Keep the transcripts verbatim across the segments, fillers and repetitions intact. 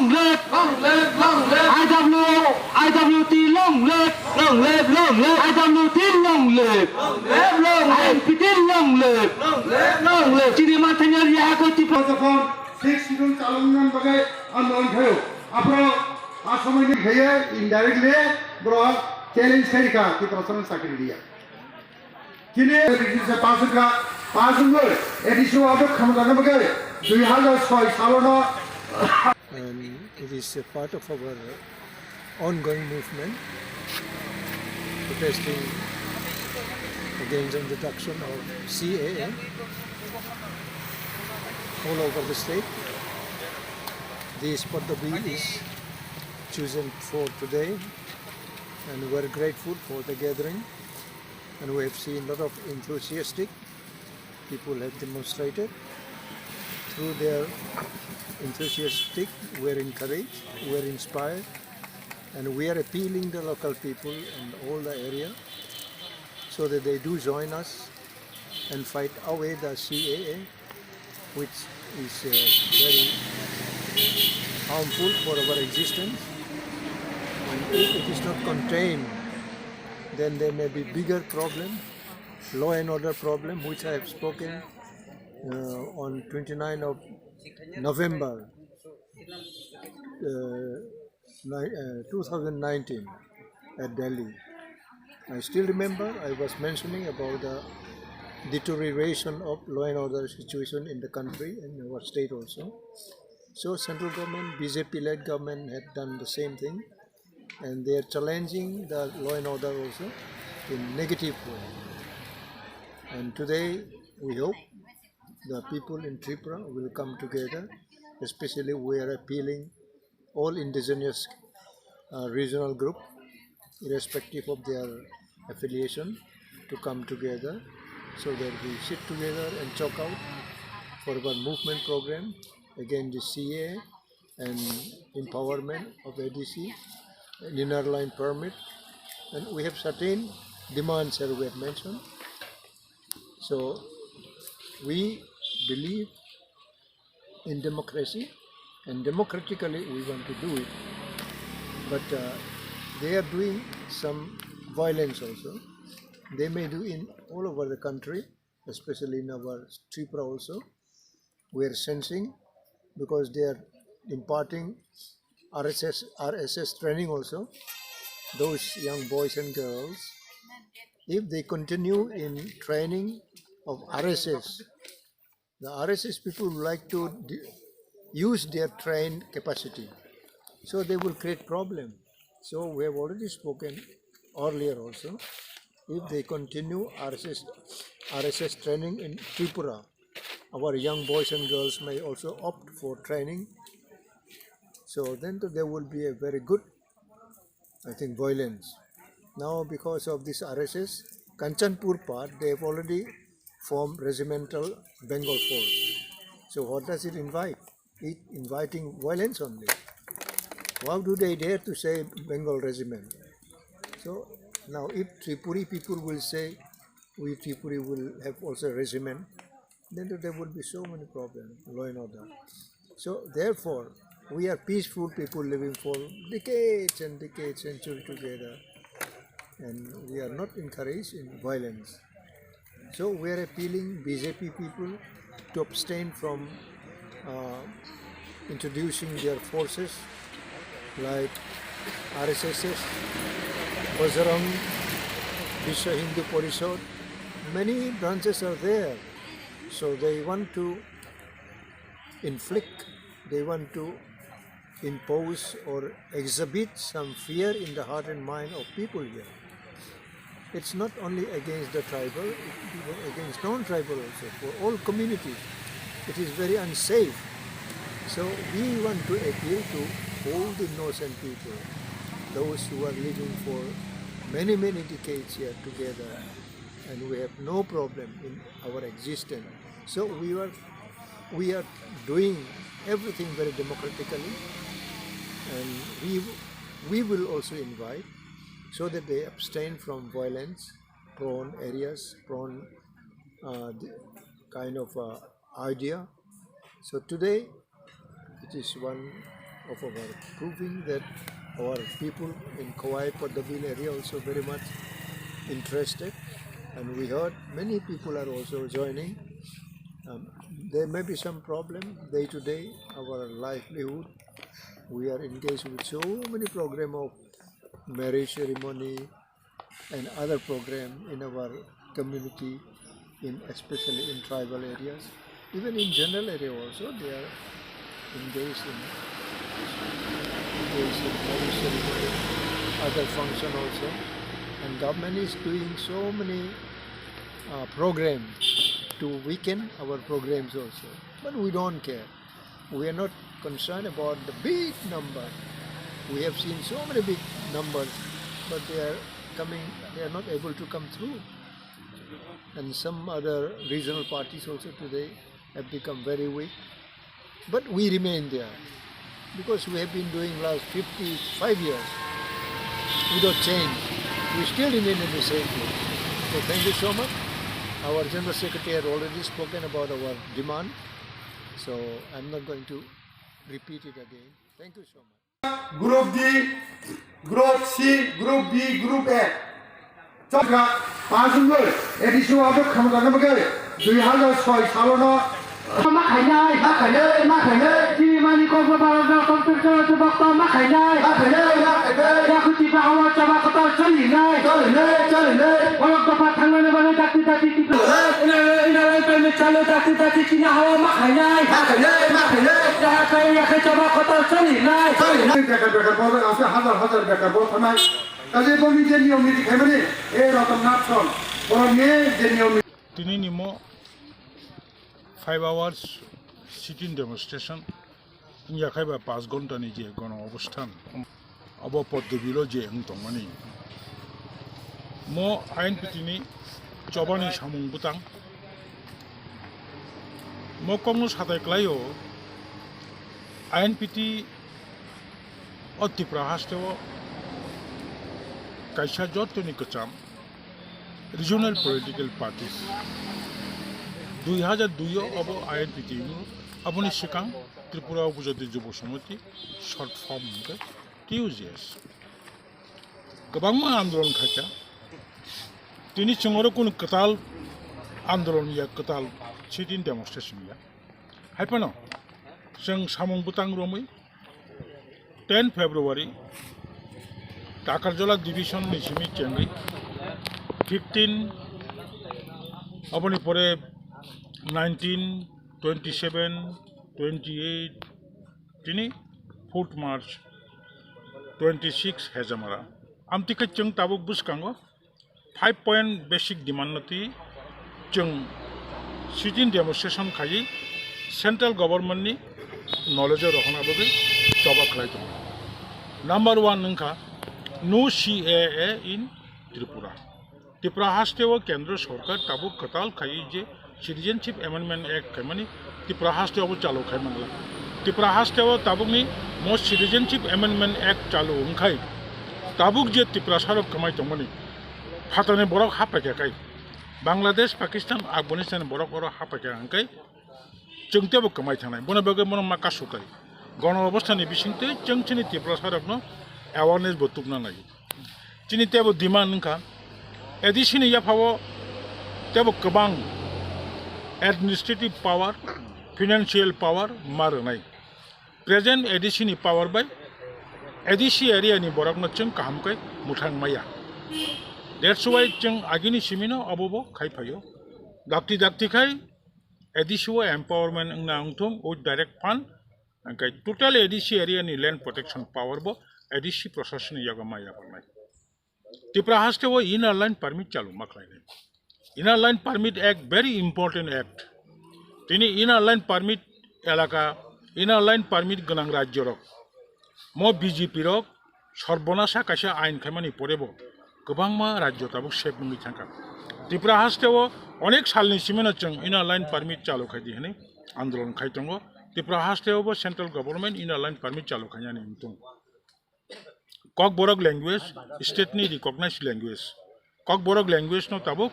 Long live! Long live! Long live! I W, I W T long live! Long live! Long live! I W T long live! Long live! Long live! I N P T long live! Long live! Long live! Chini manthanya riya ko Tipra. Jokhon six schedule chalokna bagwi andolon khaio. Aphro a somoini khaiye indirectly borok challenge khairikha Tiprasano chakri riya. Chini A D C se pass wngkha, pass wngwi A D C o abok khamjana bagwi dui hazar soi salono. And it is a part of our ongoing movement protesting against the introduction of C A A all over the state. This Padma is chosen for today, and we're grateful for the gathering. And we have seen a lot of enthusiastic people have demonstrated. Through their enthusiastic, we are encouraged, we are inspired, and we are appealing the local people and all the area so that they do join us and fight away the C A A, which is uh, very harmful for our existence. And if it is not contained, then there may be bigger problem, law and order problem, which I have spoken uh, on twenty-ninth of November uh, ni- uh, two thousand nineteen at Delhi. I still remember I was mentioning about the deterioration of law and order situation in the country and our state also. So central government, B J P-led government had done the same thing, and they are challenging the law and order also in negative way. And today we hope the people in Tripura will come together, especially we are appealing all indigenous uh, regional group, irrespective of their affiliation, to come together so that we sit together and chalk out for our movement program against the C A A and empowerment of A D C, an inner line permit, and we have certain demands that we have mentioned. So we believe in democracy, and democratically we want to do it. But uh, they are doing some violence also. They may do in all over the country, especially in our Tripura also. We are sensing because they are imparting R S S, R S S training also. Those young boys and girls, if they continue in training of R S S, the R S S people would like to d- use their trained capacity. So they will create problem. So we have already spoken earlier also. If they continue R S S, R S S training in Tripura, our young boys and girls may also opt for training. So then there will be a very good, I think, violence. Now because of this R S S, Kanchanpur part, they have already formed regimental Bengal force. So what does it invite? It inviting violence only. How do they dare to say Bengal regiment? So now if Tripuri people will say, we Tripuri will have also regiment, then there will be so many problems, law and order. So therefore, we are peaceful people living for decades and decades, century together, and we are not encouraged in violence. So we are appealing B J P people to abstain from uh, introducing their forces like R S S, Bajrang, Vishwa Hindu Parishad. Many branches are there. So they want to inflict, they want to impose or exhibit some fear in the heart and mind of people here. It's not only against the tribal, it is against non-tribal also, for all communities. It is very unsafe. So we want to appeal to all the innocent people, those who are living for many, many decades here together, and we have no problem in our existence. So we are, we are doing everything very democratically, and we, we will also invite so that they abstain from violence prone areas, prone uh, the kind of uh, idea. So today it is one of our proving that our people in Khowai Paddabil area also very much interested, and we heard many people are also joining. Um, there may be some problem day to day, our livelihood. We are engaged with so many program of marriage ceremony and other program in our community, in, especially in tribal areas. Even in general area also, they are engaged in, engaged in marriage ceremony, other function also. And government is doing so many uh, program to weaken our programs also. But we don't care. We are not concerned about the big number. We have seen so many big numbers, but they are coming, they are not able to come through. And some other regional parties also today have become very weak. But we remain there because we have been doing last fifty-five years without change. We still remain in the same place. So thank you so much. Our General Secretary had already spoken about our demand, so I'm not going to repeat it again. Thank you so much. Group D, Group C, Group B, Group A. Chokra, panchwngwi, A D C o abok khamjana bagwi, dui hazar soi salono. Ma khainai, ma khainai, ma khainai. Chini mani kokbo barajak, kompensar se bokto ma khainai. Ma khainai, ma khainai. Yakuti bahawa chaba kotor choli nai. Choli nai, choli nai. Borok dopha thangnani bagwi dakti dakti. Inner line permit chalo dakti dakti chini hawa ma khainai. Ma khainai, ma khainai. Yaha kai yakhai chaba kotor choli nai. Choli nai. Bekar bekar bo, ase hazar hazar bekar bo thanai. Kaje bo ni je niyom niti khaimani, e Ratan Nath Son, borok ni je niyom niti. Tini ni mo five hours sit-in demonstration wngya khai ba panch ghonta ni je gono obosthan, obo Poddobilo je wng tongmani, mo I N P T ni chobani samung bwtang, mo kokno satai klaio. I N P T o Tripura haste o kaisa jotoni kwcham regional political parties. Dui hazar dui o obo I N P T wngkha, aboni swkang Tripura Upajati Jubo Samiti, short form hwnkhe T U J S. Kwbangma andolon khaikha. Tini chwng oro kunu kwtal andolon ya, kwtal sit-in demonstration ya. Hai phano chwng samung bwtang romwi ten February Takarjala division ni simi chengwi fifteen, aboni pore nineteen, twenty-seven, twenty-eight, tini fourth March twenty-six Hejamara. Amtwi khe chwng tabuk bwskango five point basic demand no twi chwng sit-in demonstration khaiwi central government ni knowledge o rohorna bagwi choba khlai tongo. Number one wngkha no C A A in Tripura. Tripura haste o Kendra Sorkar tabuk kwtal khaiwi je Citizenship Amendment Act khaimani Tripura haste o bo chalo khai mangla. Tripura haste o tabukni mo Citizenship Amendment Act chalo wngkhai tabuk je Tiprasa rok kwmai tongmani phatani borok ha paikha kai. Bangladesh, Pakistan, Afghanistan borok oro ha paikha hwnkhe chwng teibo kwmai thangnai. Bono bagwi bono ma kasu kai. Gono obostha ni bisingtwi chwng chini Tiprasa rokno awareness bo tubna nai. Chini teibo demand wngkha, A D C ni yaphao teibo kwbang administrative power, financial power ma rwnai. Present A D C ni power bai A D C area ni borokno chwng kaham khe mwthang maya. That's why chwng agini simino obo bo khai phaio. Dakti dakti khai A D C o empowerment wngna wngthung with direct fund, hwnkhe total A D C area ni land protection power bo A D C procession ni yago maya bornai. Tripura haste o Inner Line Permit chalu ma khlainai. Inner Line Permit Act very important act. Tini Inner Line Permit elaka, Inner Line Permit gwnang rajyo rok, mo B J P rok sorbonasa kaisa ain khaimani porebo kwbangma rajyo tabuk sep wngwi thangkha. Tripura haste o onek salni simino chwng Inner Line Permit chalu khaidi hwnwi andolon khai tongo. Tripura haste o bo central government Inner Line Permit chalu khainani wngtong. Kokborok language, state ni recognized language. Kokborok language no tabuk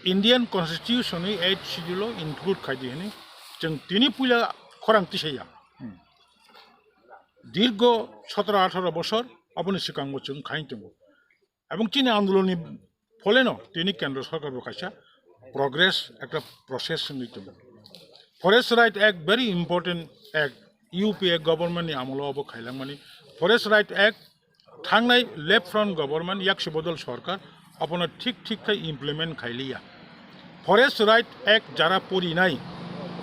Indian Constitution ni eighth schedule o include khaidi hwnwi chwng tini puila khorang tisaya. Hmm. Dirgo sotoro atharo bosor aboni swkango chwng khai tongo. Ebong chini andolonni pholeno tini kendro sorkar bo kaisa progress ekta process wngwi tongo. Forest Right Act very important act, U P A government ni amolo obo khailangmani. Forest Right Act thangnai Left Front government, yakse bodol sorkar, abono thik thik khai implement khailiya. Forest Right Act jara porinai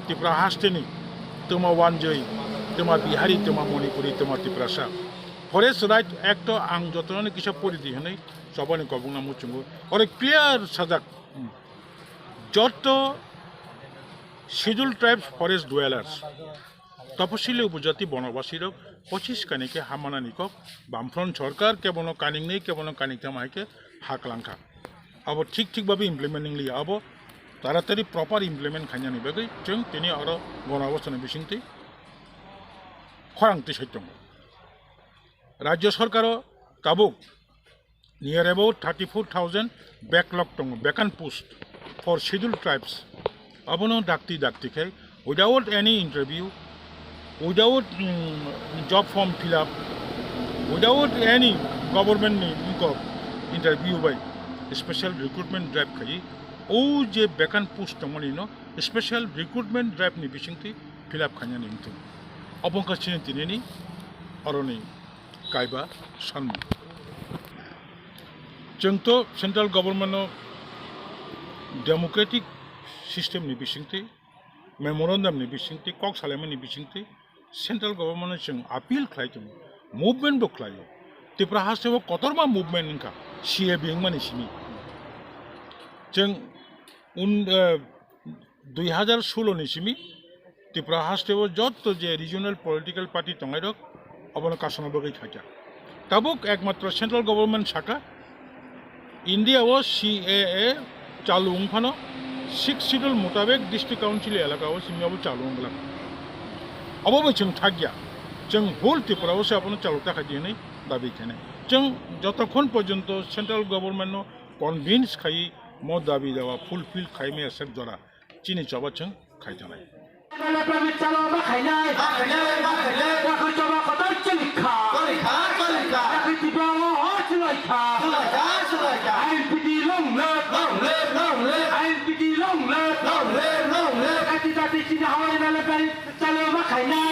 Tripura hasteni, toma Wanjoi, toma Bihari, toma Manipuri, toma Tiprasa. Forest Right Act o ang jotono kisa pori di hinwi chobani kobongna muchungo. Oro clear sajak, hmm, joto Scheduled Tribes forest dwellers, Tapasili upojati bonobasi rok pochis kani khe ha manani kok, Bamfront sorkar kebono kaningnwi kebono kaningtham hai khe ha klangkha. Abo thik thik babe implement wngli, abo taratari proper implement khainani bagwi chwng tini oro gona obostani bisingtwi khorang twi sai tongo. Rajya sorkaro tabuk near about thirty-four thousand backlog tongo, vacant post for Scheduled Tribes. Abono dakti dakti khai, without any interview, without, mm, job form fill up, without any government ni wngkok interview bai special recruitment drive khai, o je vacant post tongmani no special recruitment drive ni bisingtwi fill up khainani wngthung. Obo wngkha chini tinini oroni kaiba sanmung. Chwng to central government no democratic system ni bisingtwi, memorandum ni bisingtwi, kok salaimani bisingtwi central government no chwng appeal khlai tongo, movement bo khlaio. Tripura haste o kotorma movement wngkha C A B wngmani simi. Chwng un, eh, dui hajar solo ni simi Tripura haste o jotto je regional political party tongnai rok abono kasana bagwi khaikha. Tabuk ekmatro central government saka India o C A A chalu wng phano Sixth Schedule mutabek district council elaka o simi abo chalu wng glak. Abo bai chwng thakya, chwng whole Tripura o se abono chalu ta khaidi hinwi dabi khainai. Chwng jotokhon porjonto central government no convince khai mo dabi dawa fulfill khai me asek jora chini choba chwng khai tongnai. Chalo ma khainai. Ma khainai, ma khainai. Yakhu choba kotor chali kha. Chali kha, chali kha. Yakhu tiba o ho chulai kha. Chulai kha, chulai kha. I N P T long live. Long live, long live. I N P T long live. Long live, long live. Kati kati chini hawai na lepai chalo ma khainai.